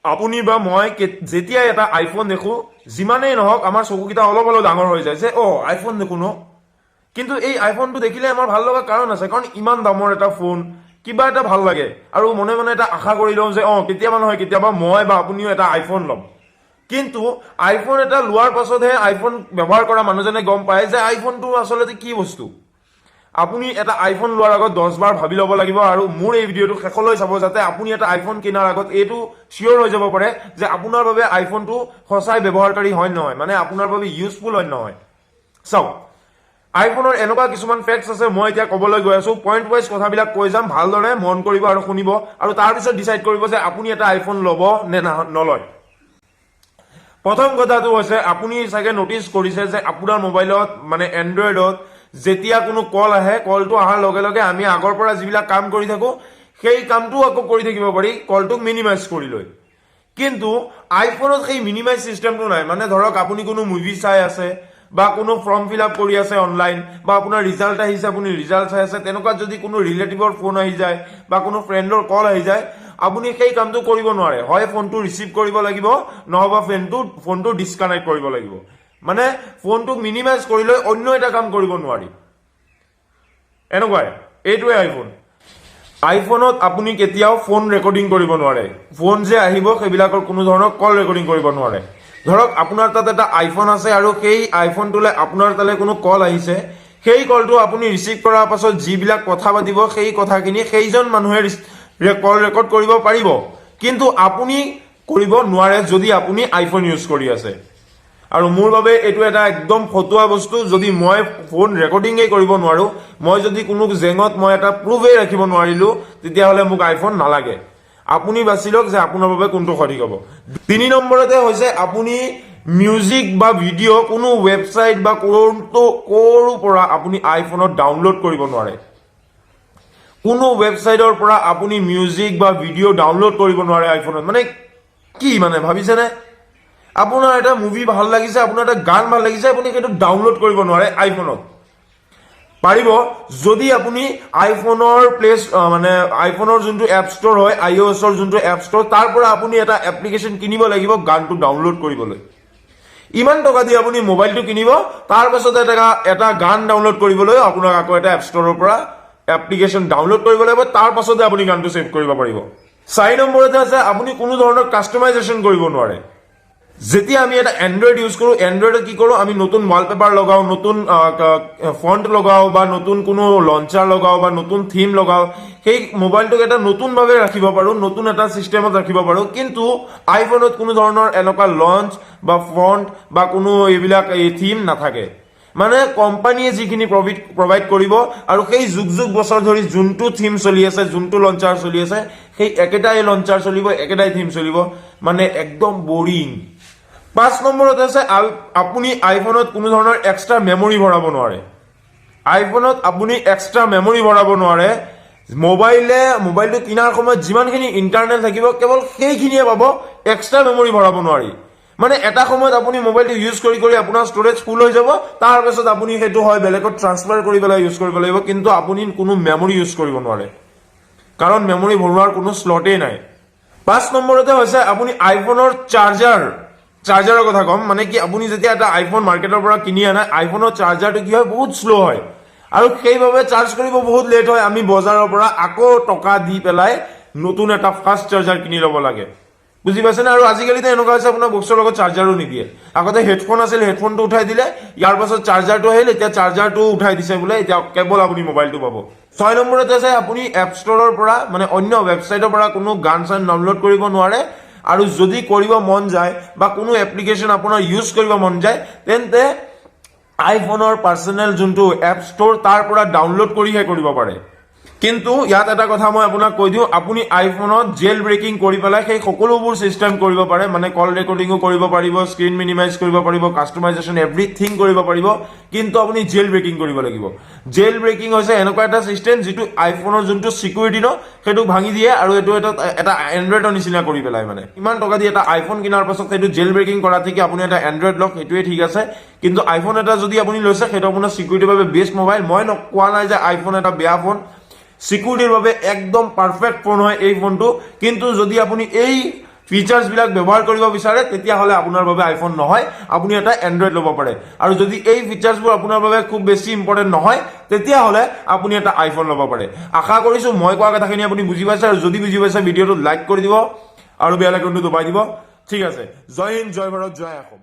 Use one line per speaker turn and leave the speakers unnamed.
আপুনি বা মই যেতিয়াই এটা আইফোন দেখো, যিমানেই নহওক, আমাৰ চকুকেইটা অলপ অলপ ডাঙৰ হৈ যায় যে অ' আইফোন দেখো ন। কিন্তু এই আইফোনটো দেখিলে আমাৰ ভাল লগা কাৰণ আছে, কাৰণ ইমান দামৰ এটা ফোন, কিবা এটা ভাল লাগে আৰু মনে মনে এটা আশা কৰি লওঁ যে কেতিয়াবা নহয় কেতিয়াবা মই বা আপুনিও এটা আইফোন ল'ম। কিন্তু আইফোন এটা লোৱাৰ পাছতহে আইফোন ব্যৱহাৰ কৰা মানুহজনে গম পায় যে আইফোনটো আচলতে কি বস্তু। আপুনি এটা আইফোন লোৱাৰ আগত 10 বাৰ ভাবি ল'ব লাগিব আৰু মোৰ এই ভিডিঅ'টো শেষলৈ চাব, যাতে আপুনি এটা আইফোন কিনাৰ আগত এইটো চিয়'ৰ হৈ যাব পাৰে যে আপোনাৰ বাবে আইফোনটো সঁচাই ব্যৱহাৰকাৰী হয় নহয়, মানে আপোনাৰ বাবে ইউজফুল হয় নহয়। চাওক, আইফোনৰ এনেকুৱা কিছুমান ফেক্টছ আছে, মই এতিয়া ক'বলৈ গৈ আছো। পইণ্ট ৱাইজ কথাবিলাক কৈ যাম, ভালদৰে মন কৰিব আৰু শুনিব আৰু তাৰপিছত ডিচাইড কৰিব যে আপুনি এটা আইফোন ল'ব নে নলয়। প্ৰথম কথাটো হৈছে, আপুনি চাগে নটিচ কৰিছে যে আপোনাৰ মোবাইলত, মানে এণ্ড্ৰইডত, যেতিয়া কোনো কল আহে, কলটো অহাৰ লগে লগে আমি আগৰ পৰা যিবিলাক কাম কৰি থাকো, সেই কামটোও আকৌ কৰি থাকিব পাৰি কলটোক মিনিমাইজ কৰি লৈ। কিন্তু আইফোনত সেই মিনিমাইজ চিষ্টেমটো নাই। মানে ধৰক আপুনি কোনো মুভি চাই আছে বা কোনো ফৰ্ম ফিল আপ কৰি আছে অনলাইন বা আপোনাৰ ৰিজাল্ট আহিছে, আপুনি ৰিজাল্ট চাই আছে, তেনেকুৱাত যদি কোনো ৰিলেটিভৰ ফোন আহি যায় বা কোনো ফ্ৰেণ্ডৰ কল আহি যায়, আপুনি সেই কামটো কৰিব নোৱাৰে। হয় ফোনটো ৰিচিভ কৰিব লাগিব, নহবা ফোনটো ডিছকানেক্ট কৰিব লাগিব। মানে ফোনটোক মিনিমাইজ কৰি লৈ অন্য এটা কাম কৰিব নোৱাৰি। এনেকুৱাই, এইটোৱে আইফোন। আইফোনত আপুনি কেতিয়াও ফোন ৰেকৰ্ডিং কৰিব নোৱাৰে। ফোন যে আহিব, সেইবিলাকৰ কোনো ধৰণৰ কল ৰেকৰ্ডিং কৰিব নোৱাৰে। ধৰক আপোনাৰ তাত এটা আইফোন আছে আৰু সেই আইফোনটোলৈ আপোনাৰ তালৈ কোনো কল আহিছে। সেই কলটো আপুনি ৰিচিভ কৰাৰ পাছত যিবিলাক কথা পাতিব, সেই কথাখিনি সেইজন মানুহে কল ৰেকৰ্ড কৰিব পাৰিব, কিন্তু আপুনি কৰিব নোৱাৰে, যদি আপুনি আইফোন ইউজ কৰি আছে। আৰু মোৰ বাবে এইটো এটা একদম ফটুৱা বস্তু। যদি মই ফোন ৰেকৰ্ডিঙেই কৰিব নোৱাৰো, মই যদি কোনো জেঙত মই এটা প্ৰুফেই ৰাখিব নোৱাৰিলো, তেতিয়াহ'লে মোক আইফোন নালাগে। আপুনি বাছি লওক যে আপোনাৰ বাবে কোনটো সঠিক হ'ব। 3 নম্বৰতে হৈছে, আপুনি মিউজিক বা ভিডিঅ' কোনো ৱেবছাইট বা কোনটো ক'ৰো পৰা আপুনি আইফোনত ডাউনলোড কৰিব নোৱাৰে। কোনো ৱেবছাইটৰ পৰা আপুনি মিউজিক বা ভিডিঅ' ডাউনলোড কৰিব নোৱাৰে আইফোনত। মানে কি মানে ভাবিছেনে? আপোনাৰ এটা মুভি ভাল লাগিছে, আপোনাৰ এটা গান ভাল লাগিছে, আপুনি সেইটো ডাউনলোড কৰিব নোৱাৰে আইফোনত। পাৰিব যদি আপুনি আইফোনৰ প্লেচ, মানে আইফোনৰ যোনটো এপ ষ্ট'ৰ হয়, আই অ' এছৰ যোনটো এপ ষ্ট'ৰ, তাৰ পৰা আপুনি এটা এপ্লিকেশ্যন কিনিব লাগিব গানটো ডাউনলোড কৰিবলৈ। ইমান টকা দি আপুনি মোবাইলটো কিনিব, তাৰ পাছত এটা গান ডাউনলোড কৰিবলৈ আপোনাক আকৌ এটা এপ ষ্ট'ৰৰ পৰা এপ্লিকেশ্যন ডাউনলোড কৰিব লাগিব। তাৰ পাছতে আপুনি গানটো ছেভ কৰিব পাৰিব। 4 নম্বৰতে আছে, আপুনি কোনো ধৰণৰ কাষ্টমাইজেশ্যন কৰিব নোৱাৰে। যেতিয়া আমি এটা এণ্ড্ৰইড ইউজ কৰোঁ, এণ্ড্ৰইডত কি কৰোঁ? আমি নতুন ৱালপেপাৰ লগাওঁ, নতুন ফণ্ট লগাওঁ বা নতুন কোনো লঞ্চাৰ লগাওঁ বা নতুন থিম লগাওঁ। সেই মোবাইলটোক এটা নতুনভাৱে ৰাখিব পাৰোঁ, নতুন এটা চিষ্টেমত ৰাখিব পাৰোঁ। কিন্তু আইফোনত কোনো ধৰণৰ এনেকুৱা লঞ্চ বা ফণ্ট বা কোনো এইবিলাক এই থিম নাথাকে। মানে কোম্পানীয়ে যিখিনি প্ৰভাইড কৰিব আৰু সেই যুগ যুগ বছৰ ধৰি যোনটো থিম চলি আছে, যোনটো লঞ্চাৰ চলি আছে, সেই একেটাই লঞ্চাৰ চলিব, একেটাই থিম চলিব। মানে একদম বৰিং। 5 নম্বৰত আছে, আপুনি আইফোনত কোনো ধৰণৰ এক্সট্ৰা মেমৰি ভৰাব নোৱাৰে। আইফোনত আপুনি এক্সট্ৰা মেমৰি ভৰাব নোৱাৰে। মোবাইলটো কিনাৰ সময়ত যিমানখিনি ইণ্টাৰনেল থাকিব, কেৱল সেইখিনিয়ে পাব। এক্সট্ৰা মেমৰি ভৰাব নোৱাৰি। মানে এটা সময়ত আপুনি মোবাইলটো ইউজ কৰি কৰি আপোনাৰ ষ্ট'ৰেজ ফুল হৈ যাব। তাৰপিছত আপুনি সেইটো হয় বেলেগত ট্ৰান্সফাৰ কৰি পেলাই ইউজ কৰিব লাগিব, কিন্তু আপুনি কোনো মেমৰি ইউজ কৰিব নোৱাৰে, কাৰণ মেমৰি ভৰোৱাৰ কোনো শ্লটেই নাই। 5 নম্বৰতে হৈছে, আপুনি আইফোনৰ চাৰ্জাৰৰ কথা ক'ম। মানে কি, আপুনি যেতিয়া এটা আইফোন মাৰ্কেটৰ পৰা কিনি আনে, আইফোনৰ চাৰ্জাৰটো কি হয়, বহুত শ্ল' হয় আৰু সেইবাবে চাৰ্জ কৰিব বহুত লেট হয়। আমি বজাৰৰ পৰা আকৌ টকা দি পেলাই নতুন এটা ফাষ্ট চাৰ্জাৰ কিনি ল'ব লাগে। বুজি পাইছেনে? আৰু আজিকালিতো এনেকুৱা হৈছে, আপোনাৰ বক্সৰ লগত চাৰ্জাৰো নিদিয়ে। আগতে হেডফোন আছিল, হেডফোনটো উঠাই দিলে। ইয়াৰ পাছত চাৰ্জাৰটো আহিল, এতিয়া চাৰ্জাৰটো উঠাই দিছে বোলে। এতিয়া কেৱল আপুনি মোবাইলটো পাব। 6 নম্বৰতে আছে, আপুনি এপ ষ্ট'ৰৰ পৰা, মানে অন্য ৱেবছাইটৰ পৰা কোনো গান চান ডাউনলোড কৰিব নোৱাৰে। আৰু যদি কৰিব মন যায় বা কোনো এপ্লিকেশ্যন আপোনাৰ ইউজ কৰিব মন যায়, তেন্তে আইফোনৰ পাৰ্চনেল যোনটো এপ ষ্ট'ৰ, তাৰ পৰা ডাউনলোড কৰিহে কৰিব পাৰে। কিন্তু ইয়াত এটা কথা মই আপোনাক কৈ দিওঁ, আপুনি আইফোনত জেল ব্ৰেকিং কৰি পেলাই সেই সকলোবোৰ চিষ্টেম কৰিব পাৰে। মানে কল ৰেকৰ্ডিঙো কৰিব পাৰিব, স্ক্ৰীণ মিনিমাইজ কৰিব পাৰিব, কাষ্টমাইজেশ্যন এভৰিথিং কৰিব পাৰিব, কিন্তু আপুনি জেল ব্ৰেকিং কৰিব লাগিব। জেল ব্ৰেকিং হৈছে এনেকুৱা এটা চিষ্টেম যিটো আইফোনৰ যোনটো চিকিউৰিটি ন, সেইটো ভাঙি দিয়ে আৰু এইটো এটা এটা এণ্ড্ৰইডৰ নিচিনা কৰি পেলাই। মানে ইমান টকা দি এটা আইফোন কিনাৰ পাছত সেইটো জেল ব্ৰেকিং কৰা থেকে আপুনি এটা এণ্ড্ৰইড লওক, সেইটোৱে ঠিক আছে। কিন্তু আইফোন এটা যদি আপুনি লৈছে, সেইটো আপোনাৰ চিকিউৰিটিৰ বাবে বেষ্ট মোবাইল। মই কোৱা নাই যে আইফোন এটা বেয়া ফোন। চিকিউৰিটিৰ বাবে একদম পাৰফেক্ট ফোন হয় এই ফোনটো। কিন্তু যদি আপুনি এই ফিচাৰ্ছবিলাক ব্যৱহাৰ কৰিব বিচাৰে, তেতিয়াহ'লে আপোনাৰ বাবে আইফোন নহয়, আপুনি এটা এণ্ড্ৰইড ল'ব পাৰে। আৰু যদি এই ফিচাৰ্ছবোৰ আপোনাৰ বাবে খুব বেছি ইম্পৰ্টেণ্ট নহয়, তেতিয়াহ'লে আপুনি এটা আইফোন ল'ব পাৰে। আশা কৰিছোঁ মই কোৱা কথাখিনি আপুনি বুজি পাইছে। আৰু যদি বুজি পাইছে, ভিডিঅ'টো লাইক কৰি দিব আৰু বেল আইকনটো দবাই দিব। ঠিক আছে, জয় হিন্দ, জয় ভাৰত, জয় অসম।